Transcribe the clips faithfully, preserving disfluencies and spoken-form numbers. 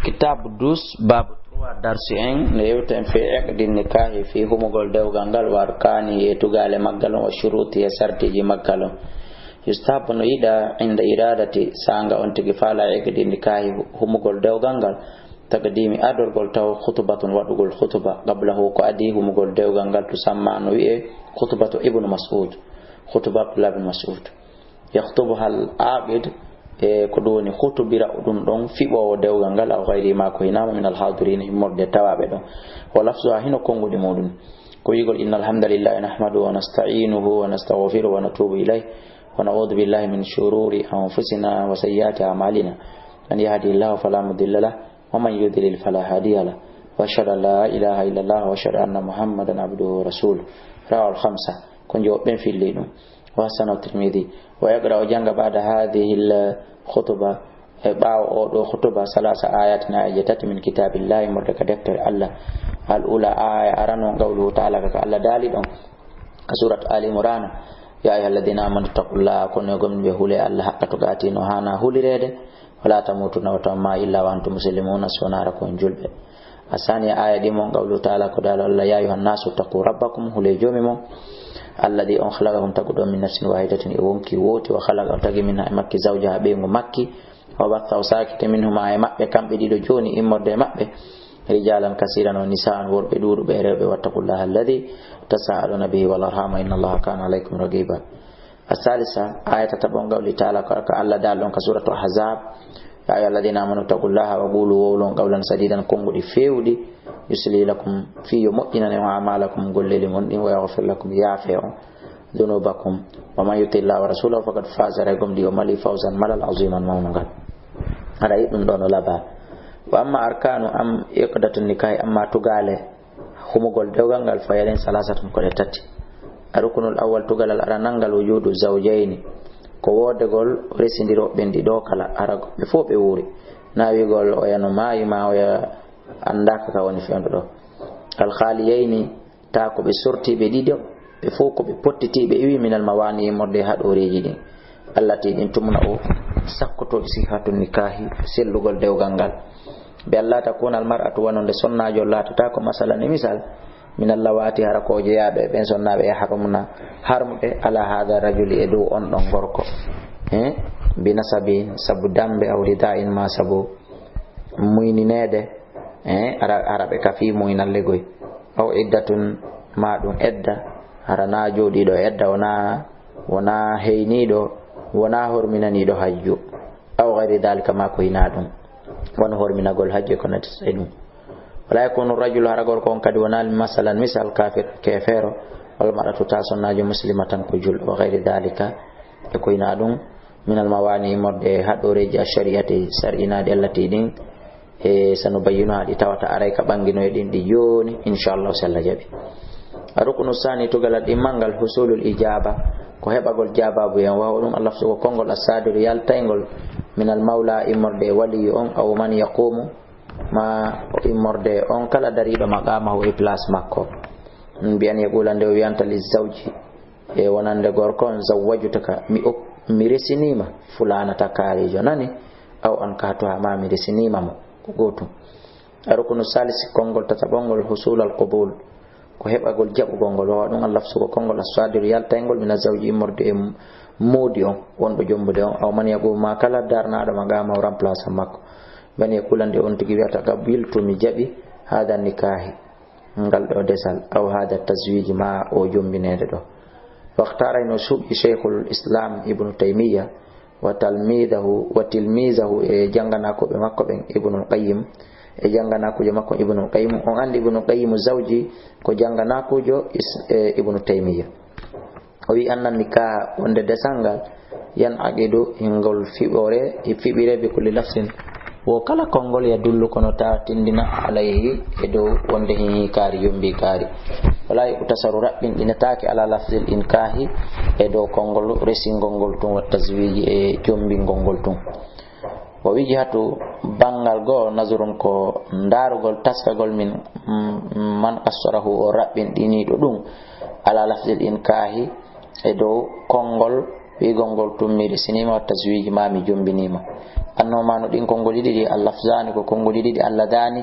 Kitaabu dus, baabu trois, darsi en, no yewta en fii iqdi nikaahi, fii humugol dewgal ngal, wa arkaani, e tugaale maggal on, wa shuruuti, e sartiiji maggal on. Yustahabbu, no yiɗaa, inda iraadati, saanga on tigi faala iqdi nikaahi, humugol dewgal ngal, taqdiimi, ardorgol taw, khutubatun, waɗugol khutuba, qablahu, ko adii humugol dewgal ngal, tusamma, no wi'ee khutubatu Ibnu Mas'ud, khutuba Abdullah bin Mas'ud. Yakhtubuha al-aqid, e ko ɗum woni khutubira ɗum ɗon fiɓoowo dewgal ngal, aw ghayri, maa ko hinaa mo, min al-hadirina, immorde tawaaɓe ɗon. Wa lafzuha, hino konguɗi muɗum, ko wi'ugol, inna alhamdulillahi nahmaduhu wa nasta'inuhu wa nastaghfiruhu wa natubu ilayh wa na'udhu billahi min shururi anfusina wa sayyiati a'malina. Man yahdihillahu fala mudilla lah, wa man yudlil fala hadiya lah. Wa ashhadu an la ilaha illallah wa ashhadu anna Muhammadan abduhu wa rasuluh. Rawahu al-khamsa, ko njoɓɓen filli ɗum. Wa hasanahu Tirmidhi. Wa yaqra'u, o janga, ba'da hadhihi al-khutba, e ɓaawo oo ɗoo khutuba, salasa ayatin, aayeeje tati, min kitabillahi, immorde ka deftere Allah. Al-ula, aaya arano, qawluhu ta'ala, ka Allah daali ɗon ka suratu Ali Imran, ya ayyuhalladhina amanu ittaqullaha, ko onon gomɗinɓe, hulee Allah haqqa tuqaatihi, no haanaa hulireede, wala tamutunna, wata on maay, illa wa antum muslimuna, si wonaa hara ko on julɓe. Asani, aaya ɗiɗi mon, qawluhu ta'ala, ko daali Allah, ya ayyuhan nasu ittaqu rabbakum, hulee Joomi mon, alladhi, on khalaqakum, taguɗo on, min nafsin wahidatin, e wonkii wooti, wa khalaqa, o tagi, minha, e makki, zawjaha, ɓeyngu makki, wa batha, o saakiti, minhuma, e maɓɓe kamɓe ɗiɗo jooni, immorde e maɓɓe, rijalan kasiran, wa nisaan, worɓe ɗuuɗuɓe e rewɓe, wattaqullaha alladhi tasaaluna bihi wal arhama, inna Allaha kana alaykum raqiba. Asalisa, aaya tataɓo on, qawli ta'ala, ko ka Allah daali ɗon ka suratu Ahzab, ya ayyuhalladhina amanu ittaqullaha wa qulu, wowlon, qawlan sadidan, konguɗi feewuɗi, yuslih lakum, fii yo moƴƴinane on, a'malakum, golleeli mon ɗin, wa yaghfir lakum, yaafee on, dhunubakum, wa man yuti Allaha wa rasulahu faqad faza, ray gomɗii o mali, fawzan, malal, aziman, mawnungal. Haray ɗum ɗoo no labaa. Wa amma arkanu am iqdatu nikahi, amma tugaale humugol dewgal ngal, fa hiya, ɗen, salasatun, ko ɗe tati. Ar-rukunul awwal, tugalal aranal ngal, wujudu zawjayni, ko woodegol resindirooɓe ɓen ɗiɗo kala, hara ɓe fow ɓe wuuri. Na wi'ugol oya no maayi, maa oya anndaaka ka woni fewndo ɗoo. Al-khaliyayni, taa ko ɓe sortiiɓe ɗiɗo, ɓe fow ko ɓe pottitiiɓe, iwi, minal mawani, immorde e haɗooreeji ɗin, allati, ɗin, tumna'u, sakkotooɗi, sihhatu nikahi, sellugol dewgal ngal. Bi alla takuna al mar'atu, wonande sonnaajo laatataako, masalan, e misal, minal lawati, hara ko o jeyaaɗo e ɓen sonnaaɓe, yahrumna, harmuɓe, ala hadha rajuli, e dow on ɗon gorko, eh, bi nasabin, sabu dammbe, aw rida'in, maa sabu muynineede, eh, hara, hara ɓe kafii muynallegoy, aw iddatun, maa ɗum edda, hara na jooɗiiɗo edda, wonaa, wonaa heyniiɗo, wonaa horminaniiɗo hajju, aw ghayri dhalika, maa ko hinaa ɗum, wano horminagol hajju e ko nandita e ɗum. Wala yakunu rajulu, hara gorko on kadi wonaa, masalan, misal, kafir, keefeero, wal mar'atu, taa sonnaajo, muslimatan, ko julɗo, wa ghayri dhalika, e ko hinaa ɗum, minal mawani, immorde e haɗooreeji, ash-shari'ati, sar'inaaɗi, allati, ɗin, e sanubayyinuha, ɗi tawata aray ka ɓanginoye ɗin ɗi jooni, inchallahu, si Allah jaɓi. Ar-ruknu sani, tugalal ɗimmal ngal, husulul ijaba, ko heɓagol jabaabu en, wa huwa ɗum, al-lafzu, ko konngol, as-sadiru, yaltayngol, minal mawla, immorde e waliyu on, aw man yaqumu, maa immorde on kala dariiɗo, maqamahu, e place makko. Bi an yaqula, nde o wi'anta, li zawji, e wonande gorko on, zawwajtuka, mi op-, mi resiniima fulanata kaarijo, nani, aw ankahtuha, maa mi resiniima mo, ko gootum. Ar-ruknu salis, konngol tataɓol ngol, husul al-qubul, ko heɓagol jaɓugol ngol, wa huwa ɗum, al-lafzu, ko konngol, as-sadiru, yaltayngol, mina zawji, immorde e moodi on, wonɗo jombude on, aw man yaqumu, maa kala darnaaɗo, maqamahu, remplace makko. Bi an yaqula, nde on tigi wi'ata, qabiltu, mi jaɓi, hadha nikahi, ngal ɗoo desal, aw hada tazwiji, maa oo jombineede ɗoo. Wakhtara, hino suɓi Shaykhul Islam Ibnu Taymiya, wa talmidahu, wa tilmizahu, e jannganaakuuɓe makko ɓen, Ibnul Qayyim, e jannganaakuujo makko Ibnul Qayyim. On anndi Ibnul Qayyim Zawji ko jannganaakuujo Is-, e Ibnu Taymiya. O wi'i, anna nikaha, wonde desal ngal, yan aqidu, hingol fiɓore, e fiɓire, bi kulli lafzin, wo kala konngol, yadullu, kono ta tindina, alayhi, e dow wonde hin kaari, yombi kaari. Wala yuqtasaru, raɓɓinɗinataake, ala lafzil inkahi, e dow konngol resingol ngol tun, wa tazwiji, e jombingol ngol tun. Wa wijhatu, banngal goo, nazrun, ko ndaarugol, taskagol min, mm, man qassarahu, o raɓɓinɗiniiɗo ɗum, ala lafzil inkahi, e dow konngol wi'ugol ngol tun mi resiniima, wa tazwiji, maa mi jombiniima. Annomaanu ɗin konngoli ɗiɗi, al-lafzaani ko konngoli ɗiɗi, al-ladaani,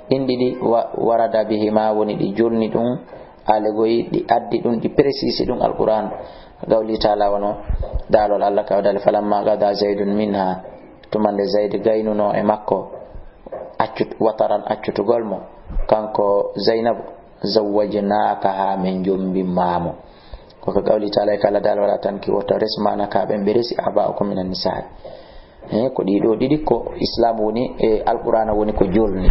ɗin ɗiɗi wa-, warada bihima woni ɗi jolni ɗum, alegoyi ɗi addi ɗum, ɗi précisi ɗum Alqur'aan. Qawli taala wano daalol Allah ka o daali, "Falamma qada Zaydun minha," tuma nde Zayd gaynuno e makko accut-, wataran accutugol mo, kanko Zaynabu, "zawwajnakaha," min jombin ma mo. Ko ka qawli taala e kala daal wala tanki wota res mana ka ɓen ɓe resi aba'ukum minan nisa'i. Eh, ko ɗiɗo ɗiɗi ko Islam woni, e Alqur'ana woni ko jolni.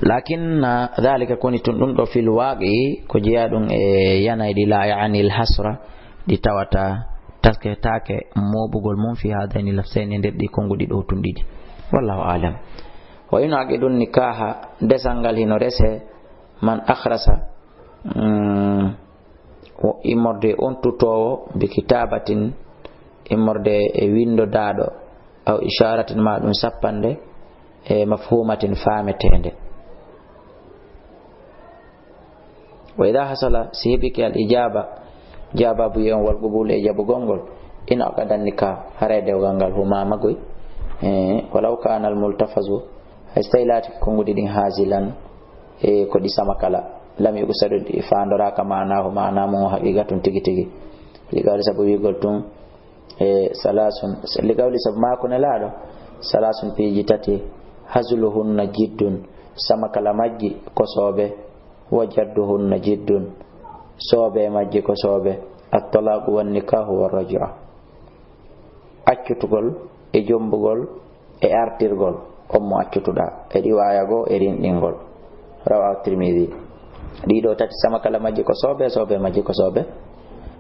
Lakin, ah, dhalika koni tun ɗum ɗo fil waqi ko jeya ɗum e yanayɗi la ya'ni al hasra ɗi tawata tasketake moɓugol mum fi hadayni lafzayni nder ɗi konguɗi ɗo tun ɗiɗi. Wallahu alam. Wa yunaqidu nikaha desal ngal hino rese man akhrasa, mm, o immorde on tutoowo bi kitabatin, immorde e winndodaaɗo, aw isharatin ma ɗum sappande, e mafhumatin faameteende. Wa idha hasala, si heɓike al ijaba, jababuye on wal qubul e jaɓugol ngol, in aqada nikah, haray dewgal ngal humama goy. Eh, walaw kana al multafazu, hay so tawi laati ko konguɗi ɗin hazilan, e ko ɗi samakala, lam yuqsadu, ɗi faandoraaka maanaahu, maanaa mum o haqiqa tun tigi tigi. Li qawli, sabu wi'ugol tun, e salaasun, li qawli, sabu maako nelaaɗo, salaasun, piiji tati, hazluhunna jiddun, samakala majji ko soobe, wa jadduhunna jiddun, soobe majji ko soobe, at-talaqu wan nikahu war raj'a. Accutugol e jombugol e artirgol, on mo accutuɗaa, e riwaaya goo e rinɗingol. Rawahu Tirmidhi. Ɗiɗo tati sama kala majji ko soobe, soobe majji ko soobe.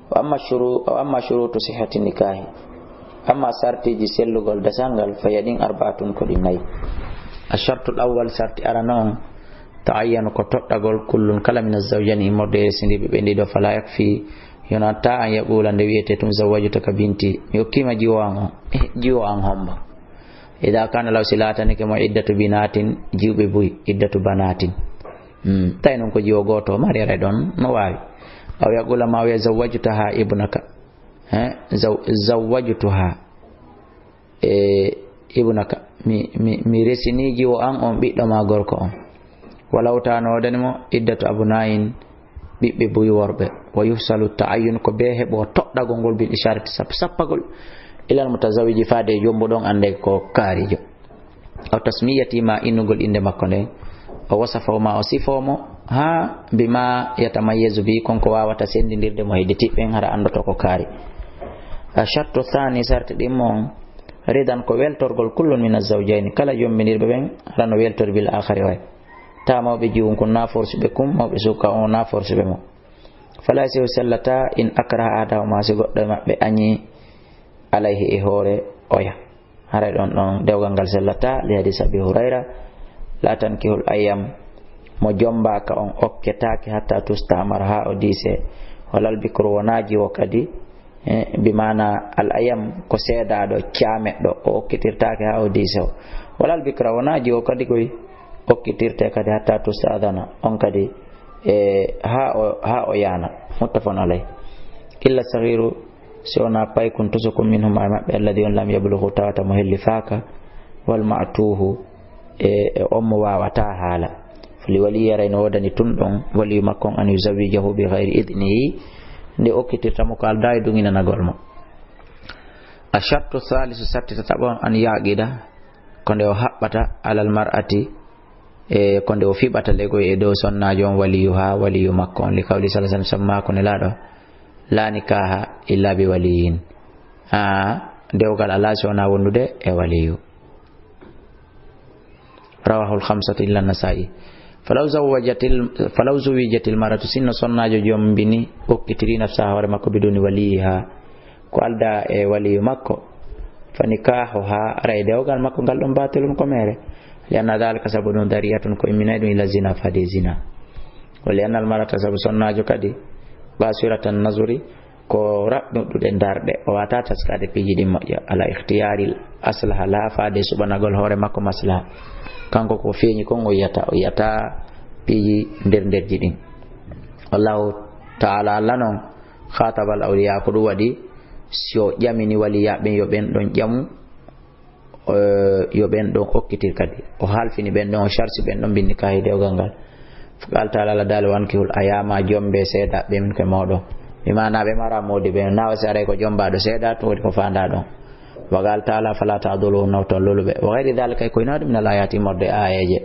Wa amma shuru-, wa amma shurutu sihhati nikahi. Amma sartiji sellugol dasangal, fa hiya ɗin arba'atun ko ɗi nayi. Ashartul awwal, sarti arano on, ta'ayyanu ko toɗɗagol kullun kala min azzawjani immorde e resindiɓe ɓe ɗiɗo, fala yakfi, yonatta an yaqula nde wi'ete tun zawwajtuka binti, mi hokkima jiwo an on, eh, jiwo an hombo. Idha kana law si laatanike mo iddatu binatin, jiwɓe buy, iddatu banatin. Hmm, tawi non ko jiwo gooto, mari ara ɗon, no waawi. Aw yaqula ma wiya zawwajtuha ibnaka. Eh, zaw-, zawwajtuha. E ibnaka. Mi, mi, mi resini jiwo an on ɓiɗɗo ma gorko on. Walaw ta no wodani mo iddatu abna'in, ɓiɓɓe buy worɓe. Wa yuhsalu ta'ayyun ko be heɓo toɗɗagol ngol bil isharati sap-, sappagol. Ilal mutazawwiji faade e jombo ɗon annde ko kaarijo. Aw tasmiyati ma innugol innde makko nden. O wasafa ma o sifo mo. Ha bima yatamayyazu bi kon ko wawata sendindirde mo hedi tiɓɓen hara anndoto ko kaari. A shartu thani sarti ɗin mo on. Ridan ko weltorgol kullun min azzawjayni kala jombindirɓe ɓen hara no weltori bil akhari way. Ta mawɓe jiwun kun na forsuɓe kun mawɓe suka on na forsuɓe mo. Fala yasihu sellata in akraha ahadahuma si goɗɗo e maɓɓe añi alayhi e hoore oya. Haray ɗon ɗon dewgal ngal sellataa, li hadis Abi Hurayra, "La tankihul ayyam," mo jombaaka on okketaake, "hatta tusta'mara," haa o diise, "walal bikru," wonaa jiwo kadi, eh, bi maana al ayyam ko seedaaɗo, caameɗɗo, o okkitirtaake haa o diise o. "Walal bikra," wonaa jiwo kadi koy okkitirte kadi, "hatta tusta'dana," on kadi, eh, haa o, haa o yaana. Muttafaqun alayh. Illa saghiru, si wonaa paykun tosokum minhum e maɓɓe, alladhi on lam yablughu tawata mo hellifaaka, wal ma'tuhu e, e on mo waawataa haala. Fali wali yaray no woodani tun ɗon, waliyu makko on an yuzawwijahu bi ghayri idnihi, nde okkitirta mo ko aldaa e duŋinanagol mo. A shartu thalisu, sarti tataɓo on, an yaqida, ko nde o haɓɓata alal mar'ati, e ko nde o fiɓata legoy e dow sonnaajo on, waliyuha, waliyu makko on, li qawli sallallahu alaihi wasallam, sabu maako nelaaɗo, "La nikaha illa bi waliyin." A, dewgal alaa si wonaa wondude e waliyu. Rawahul khamsatu illa Nasa'i. Falaw zawwajatil, falaw zuwijatil mar'atu, sinno sonnaajo jombini, okkitiri nafsaha hoore makko, biduni waliyiha, ko aldaa e waliyu makko, fa nikahuha, aray dewgal makko ngal ɗon batilun ko mere. Li anna dhalika, sabu ɗum, dari'atun ko imminay ɗum ila zina, faade zina. Wa li anna al mar'ata, sabu sonnaajo kadi, basiratan nazuri, ko raɓɓuɗe darɗe, o wata taskaade piiji ɗin moƴƴa, ala ikhtiyaril aslaha, laafaade suɓanagol hoore makko maslaha. Kanko ko feeñi kon o yiyata, o yiyata piiji nder nderji ɗin. Allahu ta'ala, Allah non, khatabal awliya, ko ɗum waɗi si o ƴamini waliya ɓen, yo ɓen ɗon ƴamu, eh, yo ɓen ɗon okkitir kadi. O halfini ɓen ɗon, o sharsi ɓen ɗon, binndi ka e dewgal ngal. Fa qala taala, Allah daali, "Wa ankihul ayama, jombe seedaaɓe ɓe min ko e mooɗon." Mi maana ɓe mara moodi ɓe, na wasi aray ko jombaaɗo seedaa, tun woni ko faandaa ɗon. Wa qala taala, "Fala ta'duluhunna, ton loluɓe." Wa ghayri dhalika, ko ina ɗum min al ayati, immorde e aayeeje.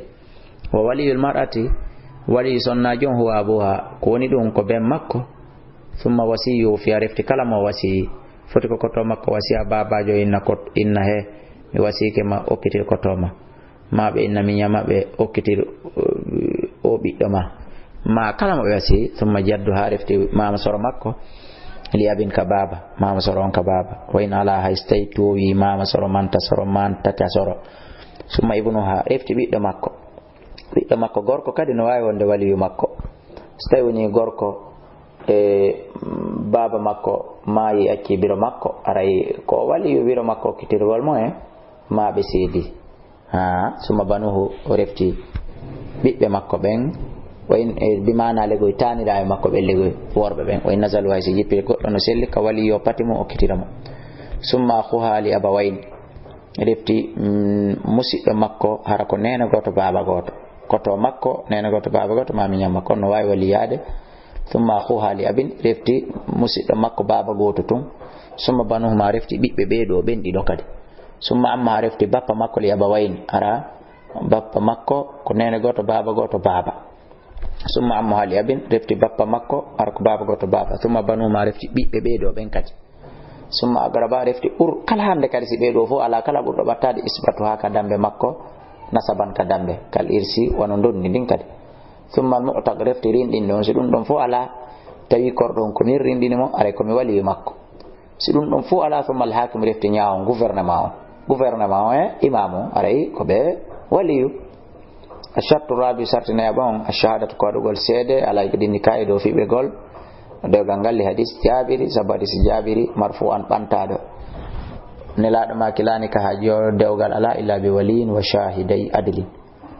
Wa waliyul mar'ati, waliyu sonnaajo on, huwa abuha, ko woni ɗum ko ben makko. Thumma wasiyyu, fiya refti kala mo wasiyi. Foti ko koto makko wasiya baabaajo, inna kot-, inna he, mi wasiyike ma, okkitir koto ma. Ma ɓe inna miña maɓɓe okkitir, uh, o ɓiɗɗo ma. Ma kala mo ɓe wasi, summa jaddu, haa refti maama soro makko, li abin ka baaba, maama soro on ka baaba. Wa in ala, hay so tawi toowi maama soro, manta soro, mantata soro. Summa ibnu, haa refti ɓiɗɗo makko. Ɓiɗɗo makko gorko kadi no waawi wonde waliyu makko. So tawi woni gorko, e, baaba makko maayi, acci biro makko, aray ko waliyu biro makko okkitirgol mo e ma ɓe seedi. Ha, summa banuhu, o refti ɓiɓɓe makko ɓen, o in, e, bi maana legoy taaniraaɓe makko ɓen, legoy worɓe ɓen, o in nazalu, hay si jippiri goɗɗo no selli ka wali, yo pati mum okkitira mo. Summa akhuha li abawayn, refti, mm, musiɗɗo makko, hara ko neene gooto, baaba gooto. Koto makko, neene gooto, baaba gooto, ma miñam makko, on no waawi waliyaade. Summa akhuha li abin, refti musiɗɗo makko, baaba gooto tun. Summa banuhuma, refti ɓiɓɓe ɓee ɗoo, ɓen ɗiɗo kadi. Summa ammuha, refti bappa makko, li abawayni, hara bappa makko ko neene gooto, baaba gooto, baaba. Summa ammuha li abin, refti bappa makko, hara ko baaba gooto, baaba. Summa banuhuma, refti ɓiɓɓe ɓee ɗoo ɓen kadi. Summa aqraba, refti ɓur kala hannde kadi, si ɓee ɗoo fof alaa, kala ɓurɗo ɓattaade, isbatuha, ka dammbe makko, nasaban, ka dammbe, kal irsi, wano ndondi ndin kadi. Summa al mu'taq, refti rinɗinɗo on, si ɗum ɗon fof alaa, tawi korɗo on ko min rinɗini mo, aray ko mi waliyu makko. Si ɗum ɗon fof alaa, summa al hakim, refti ñaawo on, gouvernement on. Gouvernement on e imaamu on, aray ko ɓe waliyu. Ashartu rabi, sarti nayaɓo on, ashahadatu, ko waɗugol seede, alaa ko ɗinni ka e dow fiɓegol. Dewgal ngal li hadis Jaabiri, sabu hadis Jaabiri, marfu an, ɓantaaɗo. Nelaaɗo maaki, laa nikaha, jo dewgal alaa, illa bi waliyin wa shahiday adlin.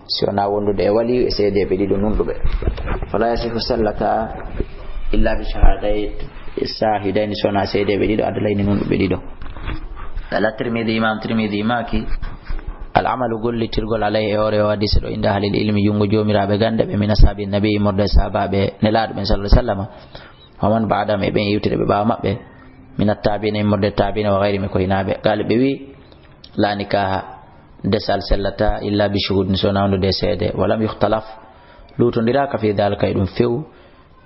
Si wonaa wondude e waliyu e seedeeɓe ɗiɗo nunɗuɓe. Fala yasihu sellata illa bi shahaday, shahidayni, si wonaa seedeeɓe ɗiɗo, adlayni, nunɗuɓe ɗiɗo. Ala Tirmidi, Imam Tirmidi maaki, al amalu, gollitirgol, alayhi, e hoore o hadise ɗo, inda ahlil ilmi, junngo joomiraaɓe gannde ɓe, min ashaabi nabi, immorde e sahaabaaɓe Nelaaɗo ɓen, sallallahu alaihi wasallam, wa man ba'dahum, e ɓen iwtude ɓe ɓaawo maɓɓe, min attabiina, immorde e tabiina, wa ghayrihim, e ko hinaaɓe. Qaala, ɓe wi, la nikaha, desal sellata, illa bi shuhudin, si wonaa wondude e seede. Wa lam yukhtalaf, luutondiraaka, fi dhalika, e ɗum few,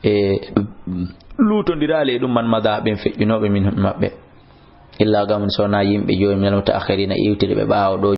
e luutondiraali e ɗum, man mada, ɓen feƴƴunooɓe, minhum, maɓɓe. Illa gam, si wonaa yimɓe joyi, minal mutaakhirina, iwtude ɓe ɓaawo ɗo,